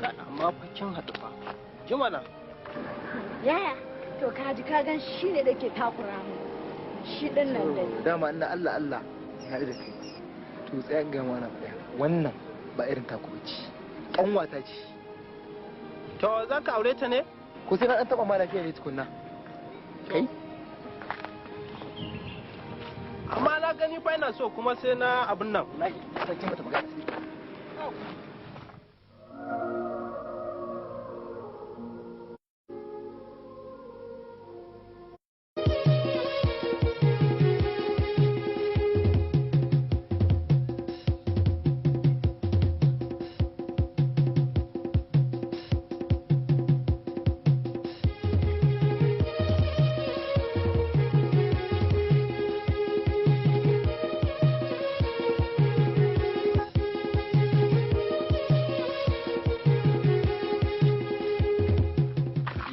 Amma fa kin haɗu fa. Jimana. Yaya, to ka ji ka gan shi ne da ke takura mu. Shi ɗin nan dai. Dama ina Allah Allah ya haɗu da kai. To tsaya in gaya mana ɗaya. Wannan ba irin taku bace. Ƙanwata ce. To za ka aure ta ne? Ko sai na ɗan taɓa ma lafiya ne tukunna. Kai? Amma na gani fa ina so kuma sai na abin nan. Wallahi, sai mata magana sai.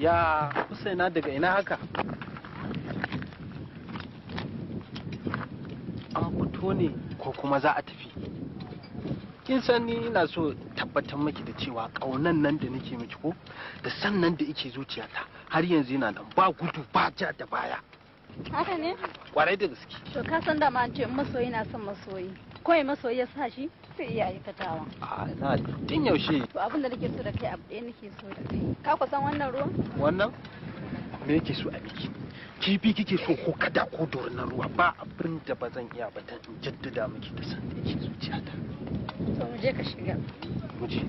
Ya Husaina daga ina haka? An fito ne ko kuma za a tafi? Kin san ni ina so tabbatar miki da cewa ƙaunan nan da nake miki ko da san nan da yake zuciyata har yanzu yana nan, ba gudu ba ja da baya. Haka ne? Kwarai da gaske. To ka san da ma an ce in masoyi na son masoyi. Ko ya masoyi ya sa shi sai iya aikatawa. A na tun yaushe. To abin da nake so da kai, abu ɗaya nake so da kai. Ka ku san wannan ruwan? Wannan me yake so a miki? Kifi kike so ko kada ko dorinar ruwa? Ba abin da ba zan iya ba dan in jaddada miki da san da yake zuciyata. To mu je ka shiga. Mu je.